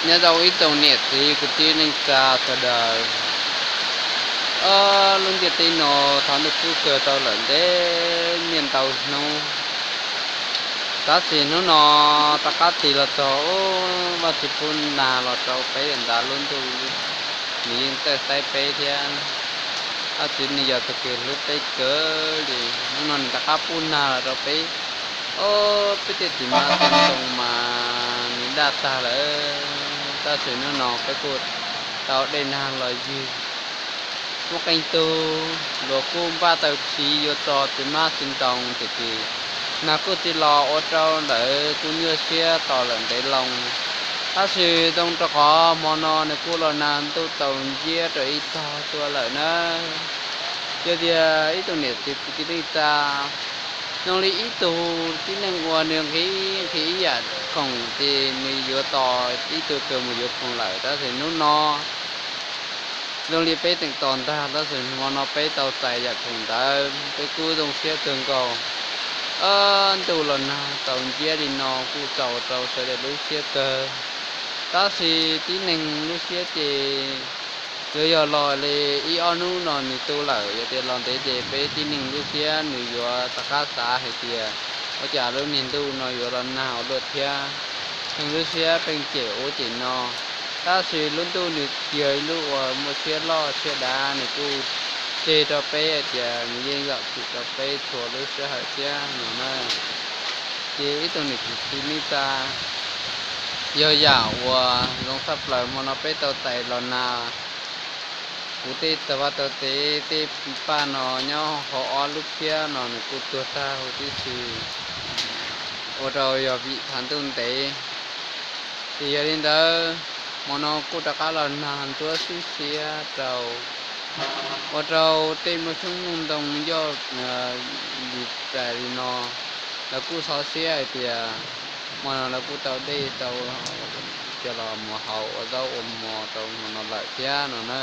Nyob zoo ib tsoom niam txiv kwv tij neej tsa sawv daws. Lub ntiaj teb no thov ntuj kub kawg tau lawm ntev niaj ntau hnub, tab sis hnub no rov qab tig los txog, Vajtswv pub nag los rau peb ntawm lub ntuj, nws yeej txawj saib peb thiab. Vajtswv nws yog tus kws hlub peb kawg li, hnub no nws rov qab pub nag los rau peb. Ob peb tej txiv hmab txiv ntoo mas nws daj tag lawm, tab sis hnub no peb kuj tau dej nag los ywg. Muaj qee tug luag kuj npaj tau tsiv yuav txo txiv hmab txiv ntoo tiam sis nag kuj tsis los ua rau lawv kuj nyuaj siab tos lawm ntev loo. Tab sis zoo rau qhov hmo no nws kuj los nag ntuj tsaus nciab rau ib tog tuaj lawm na. Yog tias ib tug niam txiv kwv tij neej tsa, zoo li ib tug tib neeg uas nws nqhis nqhis ib yam khoom ces nws yuav tos ib tug kws mus yuav khoom lawm, tab sis hnub no zoo li peb tseem tos ntag, tab sis hmo no peb tau txais yam khoom ntawd peb kuj zoo siab kawg nkaus. Ntuj los nag tsaus nciab li no kuj txaus rau sawv daws lub siab kawg, tab sis tib neeg lub siab ces yuav yog los li ib ob hnub no nws tu lawm, yog tias los ntev ces peb tib neeg lub siab nws yuav rov qab xav hais tias ua cas lub niag ntuj no yuav los nag ua luaj thiab. Neeg lub siab pheej cem ub cem no, tab sis lub ntuj nws yog ib lub uas muaj siab loj siab dav, nws kuj tseg rau peb hais tias nws yeej zam txim rau peb txhua lub sij hawm thiab no na. Ces ib tug niam txiv kwv tij neej tsa, yog yam uas zoo tshaj plaws hmo no peb tau txais los nag. Kuv tej tog vaj tog tsev tej paj no nyob hauv ob lub phiab no nws kuj tuag tag huv tib si, ua rau yog vim thav ntuj ntev. Ces yog li ntawd, hmo no kuj rov qab los nag ntsuab xib xiab rau, ua rau tej muaj xyoob muaj ntoo yoj li tais li no, lawv kuj xov xiab hais tias hmo no lawv kuj tau dej tau cov los mus haus ua zaub ua mov rau hmo no lawm thiab no na.